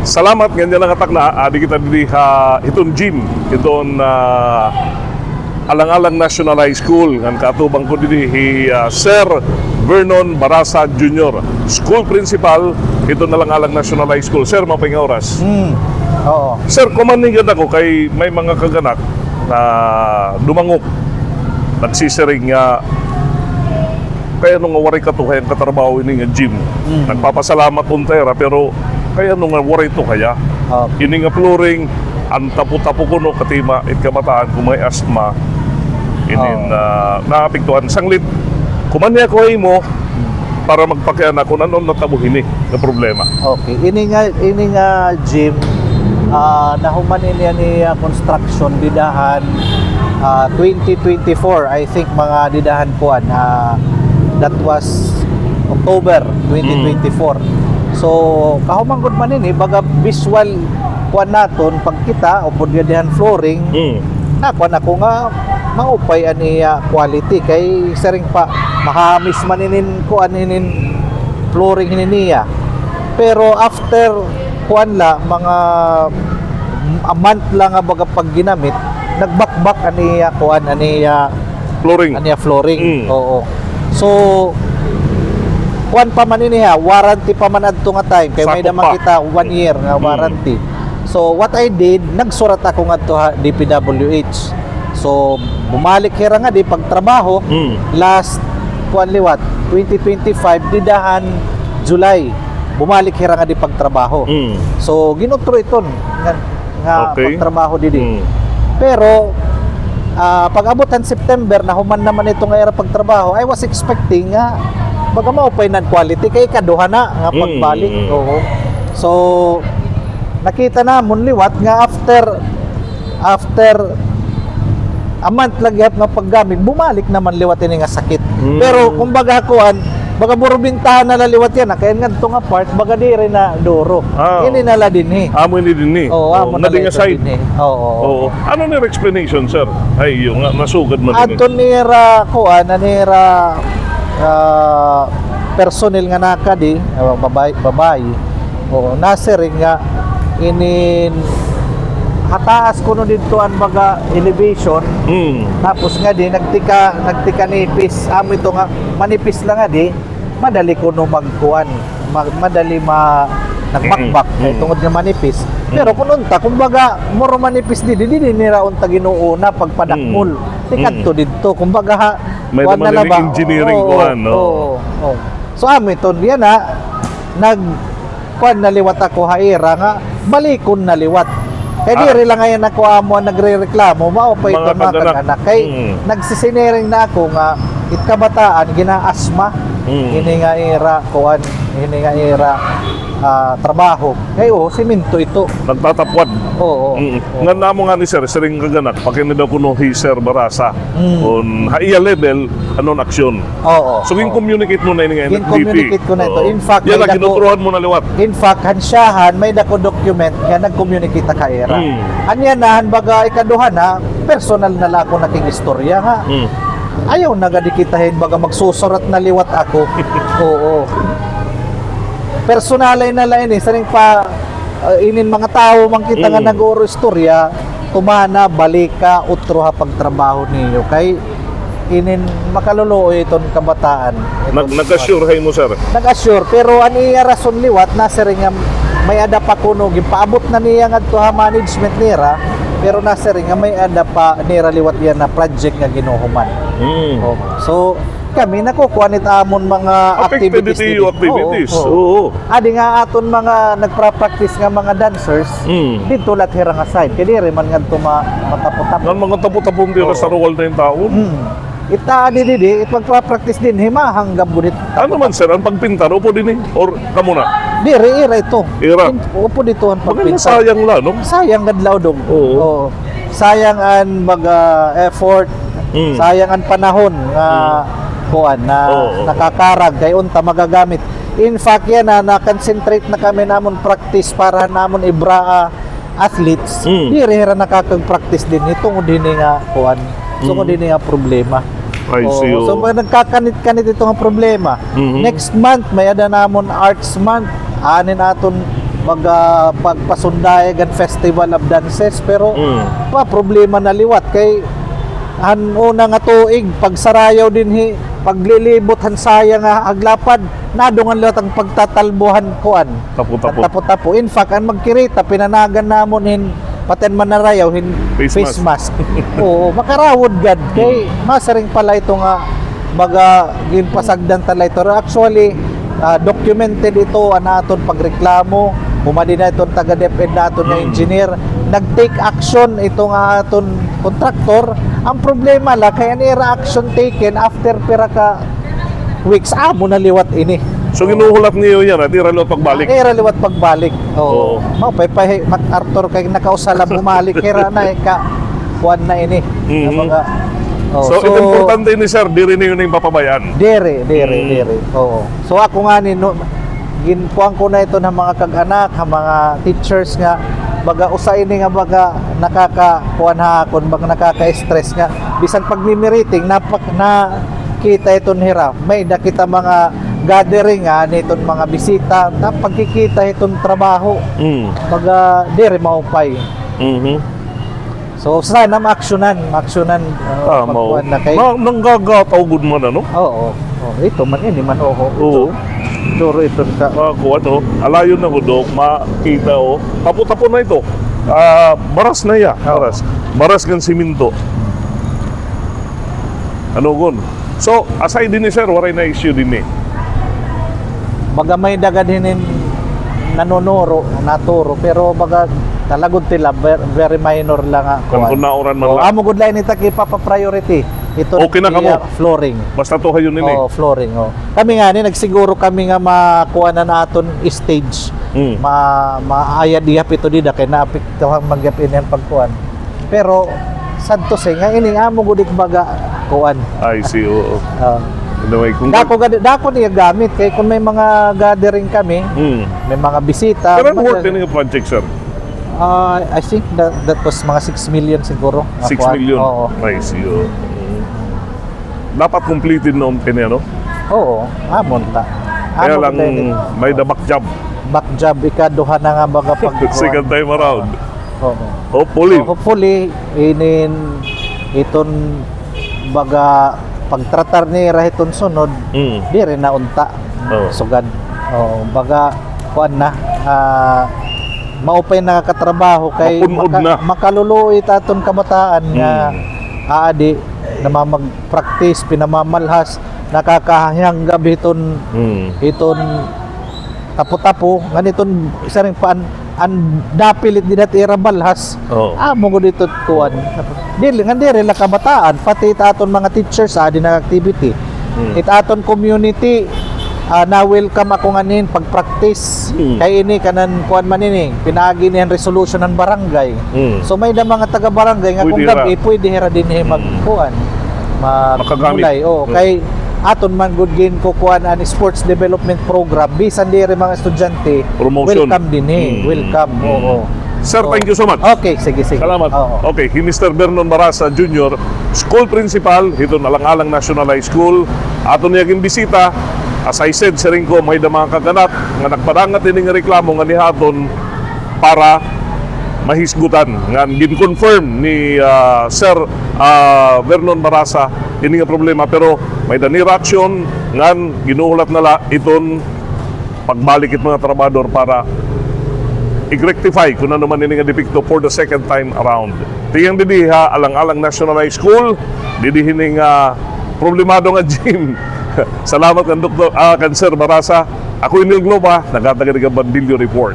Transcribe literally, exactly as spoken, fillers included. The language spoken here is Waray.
Salamat ngan yana nga takna, adi kita didi ha hiton gym, hiton, ah, Alang-Alang National High School, ngan kaatubang ko didi hi, ah, Sir Vernon Barasa Junior, school principal hiton Alang-Alang National High School. Sir, maupay nga oras. Hmm. Oo. Sir, kumanhi gad ako kay may mga kag-anak nga dumangop, nagsisiring nga, kay ano nga waray katuhay an katrabaho ini nga gym. Mm. Nagpapasalamat unta hira, pero kay ano nga waray tuhaya. Okay. Ini nga flooring, an tapo-tapo kuno katima it kabataan kon may asthma. Inin, ah, naapektuhan. Sanglit, kumanhi ako ha imo para magpakiana kon ano an natabo hini nga problema. Okay. Ini nga, ini nga gym, ah, nahuman ini an iya, ah, construction dida han, ah, twenty twenty-four, I think, mga dida han kuan, ah, that was October twenty twenty-four. Mm. So, kahuman gud man ini, baga visual kuan naton, pagkita, upod gad han flooring, mm, nakuan ako nga maupay an iya quality. Kay siring pa, mahamis man inin kuan, inin flooring hini niya. Pero after kuan la, mga a month la nga baga pagginamit, nagbakbak an iya kuan, an iya flooring. An iya flooring. Mm. Oo. So, kuan pa man ini ha, warranty pa man adto nga time. Kay may-ada man kita one year nga warranty. Mm. So, what I did, nagsurat ako ngadto ha D P W H. So, bumalik hira ngadi pagtrabaho. Mm. Last, kuan liwat, twenty twenty-five, dida han July, bumalik hira ngadi pagtrabaho. Mm. So, gin-utro iton nga, nga pagtrabaho didi. Mm. Pero, ah, pag-abot han September, nahuman naman ito nga ira pagtrabaho. I was expecting nga baga maupay na an quality kay ikaduha na nga pagbalik. Mm. Oo. So, nakita namon liwat nga after, after a month la gihap nga paggamit, bumalik naman liwat ini nga sakit. Mm. Pero kumbaga kuan, baga burubintahan na la liwat yana, kay ngadto nga part, baga diri na duro. Ah, ini na la dinhi. Amo ini dinhi. Oo, amo na la dinhi. Oo. Ano nira explanation, sir? Ay, iyo nga, nasugad man ini. Adto nira, kuan, na nira, ah, personnel nga nakadi, ah, babay-, babayi. Oo, nasiring nga inin ha taas kuno didto an baga elevation. Mm. Tapos ngadi, nagtika, nagtika nipis. Amo ito nga, manipis la ngadi, madali kuno magkuan. Ma-, madali ma-, nagbakbak. Mm. Kay tungod nga manipis. Mm. Pero kun unta, kumbaga, mura manipis didi, didi nira unta ginuuna pagpadakmol. Mm. Tikadto didto. Kumbaga, ha, may kuan na la ba? Engineering kuan, no? Oo, oo. So, amo ito, yana, nag-, kuan na liwat ako ha ira nga balikon na liwat. Kay diri la ngay-an ako amo an nagrereklamo, maupay ito mga kag-anak. Kay nagsisiniring na ako nga it kabataan ginaasma. Mm. Ini nga ira, kuan, ini nga ira, ah, trabaho. Kay, oo, semento ito. Nagtatapwad. Oo. Mm. Ngan amo ngani, sir, siring kag-anak, pakiana daw kuno hi Sir Barasa. Mm. Kon ha iya level, ano an aksyon? Oo. So, gin-communicate mo na ini nga N F D P? Gin-communicate ko na ito. Oo. In fact, yana, may dako, ginutruhan mo na liwat. In fact, han syahan, may dako document nga nag-communicate ha ira. Mm. Anya na, han baga ikaduha na, personal na la ako nakig-istorya nga. Mm. Ayaw na gadi kita hin baga magsusurat na liwat ako. Oo. Personalay na la ini, siring pa, ah, inin mga tawo man kita nga nag-uuro istorya, tumana, balika, utro ha pagtrabaho niyo. Kay inin makaluluoy iton kabataan. Nag-, nag-assure ha imo, sir? Nag-assure, pero an iya rason liwat, nasiring nga may-ada pa kuno, ginpaabot na niya ngadto ha management nira, pero nasiring nga may-ada pa nira liwat yana project nga ginuhuman. Mm. Oh. So, kami nakukuan it amon mga activities. Affected it iyo activities. Oo, oo. Adi nga aton mga nagpra-practice nga mga dancers, didto la hira nga side. Kay diri man ngadto ma-, matapo-tapo. Ngan mga tapo-tapo diri sa ruwal na yung taon. Mm. Ita adi didi, it magpra-practice dinhi, mahang gab gud it. Ano man, sir, an pagpintar, upod dinhi? Or kamo na? Diri, ira ito. Ira. Upod ito an pagpintar. Sayang la, no? Sayang gad la, Dong. Oo. Oo. Sayang an mga effort, sayang an panahon nga kuan na nakakarag kay unta magagamit. In fact, yana, na-concentrate na kami han amon practice para han amon IBRAA athletes. Mm. Diri hira nakakag-practice dinhi tungod hini nga kuan. Tungod hini nga problema. I see. So, nagkakanit-kanit ito nga problema. Mm-hmm. Next month, may-ada namon Arts Month. Anin aton mag, ah, pagpasundayag an Festival of Dances, pero Mm. pa problema na liwat kay an una nga tuig, pagsarayaw dinhi, paglilibot han saya nga aglapad, nadungan liwat an pagtatalbo han kuan. Tapo-tapo. An tapo-tapo. In fact, an magkirita, pinanagan namon hin pati an manarayaw hin face mask. Face mask. Oo, makarawod gad. Kay Mm. masiring pala ito nga baga ginpasagdan ta la ito. Actually, ah, documented ito an aton pagreklamo. Humadi na iton taga DepEd naton nga Mm. engineer. Nag-take action ito nga aton contractor. Ang problema la kay an ira action taken after pira ka weeks, amo na liwat ini. So, ginuhulat niyo yana, diri liwat pagbalik? Diri liwat pagbalik. Oo. Oo. Mao pa, pa, MacArthur kay nakausa la bumalik. Hira na, eh, ka, kuan na ini. Mhm. Mga, oh, so, so, ito importante ini, sir, diri niyo na yung papabayaan. Diri, diri, Mm. diri. Oo. So, ako ngani, no, ginkuan ko na ito ng mga kag-anak, ha mga teachers nga, baga usa ini nga baga nakaka-, kuan ha akon, baga nakaka-stress nga. Bisan pagmimiriting, napak-, na kita iton hira. May-ada kita mga gathering, ah, niton mga bisita, na pagkikita hiton trabaho. Mm. Baga, diri maupay. Mhm. So, sana maaksyonan, maaksyonan, ah, Ah, mao. Pagkuan na kay Ma-, nanggagataw gud man, ano? Oo. Oh, ito man, ini man, oho. Oo. Ito, duro ito ka. Ah, kuan, oh. Alayon na gud, oh. Makita, oh. Tapo-tapo na ito. Ah, baras na iya. Oo. Baras. Baras ngan siminto. Ano gun? So, aside dinhi, sir, waray na issue dinhi? Baga may-ada gad hinin nanunuro, naturo, pero baga talagod tila, ver-, very minor lang nga kuan. Kun nauran man Oh, lang. Amo gud la ini ta ipapa-priority. Ito Okay na kamo? Flooring. Basta tuhayon ini. Oh, flooring, oh. Kami ngani, nagsiguro kami nga makuha na naton stage. Mm. Ma-, maayad ihap ito dida, kay naapektuhan man gihap ini an pagkuan. Pero sad to say nga ini amo gud it baga kuan. I see, oo. Ah. Anyway, kung Dako gad-, dako niya gamit kay kung may mga gathering kami, Mm. may mga bisita, Pero ano mga worth ini nga project, sir? Ah, I think that, that was mga six million siguro. Six million? Oo. I see, oo. Dapat completed na unta ini, ano? Oo, amo unta. Kaya lang, may-ada back job. Back job, ikaduha na nga baga pag- Second time around. Oo. Hopefully. So, hopefully, inin, iton baga pagtratar nira hiton sunod, Mm. diri na unta. Oo. Sugad. Oo, baga, kuan na, ah, maupay nakakatrabaho kay Mapun-od maka-, na. makaluluoy it aton kabataan nga Mm. aadi, namamag-practice, pinamamalhas, nakakahanggab hiton, Mm. hiton tapo-tapo, ngan iton isa rin pa an, an dapil it dida it ira balhas. Oo. Amo gud ito kuan. Dili, ngan diri la kabataan, pati it aton mga teachers, ah, adi nag-activity. Hmm. It aton community, ah, na-welcome ako nganin pag-practice. Hmm. Kay ini kanan kuan man ini, pinaagi niyan resolution ng barangay. Hmm. So may-ada mga taga-barangay nga Pwede kung hira. gab-i, pwede hira dinhi Hmm. magkuan. Mag-, Makagamit. mulay, oh, Hmm. kay aton man gud ginkukuan an sports development program, bisan diri mga estudyante, Promotion. welcome dinhi, Hmm. welcome, Hmm. oo. Sir, So, thank you so much. Okay, sige, sige. Salamat. Oo. Okay, hi Mister Vernon Barasa Junior, school principal hiton Alang-alang National High School. Aton niya ginbisita, as I said, siring ko, may-ada mga kag-anak nga nagpadangat ini nga reklamo nga nihaton para mahisgutan. Ngan gin-confirm ni, ah, Sir, ah, Vernon Barasa ini nga problema, pero may-ada nira aksyon ngan ginuhulat na la iton pagbalik it mga trabahador para i-rectify kun ano man ini nga depekto for the second time around. Tiyang didi ha Alang-alang National High School, didi hini nga problemado nga gym. Salamat kan Doktor, ah, kan Sir Barasa. Ako Inil Globa, naghatag hini nga Bandilyo Report.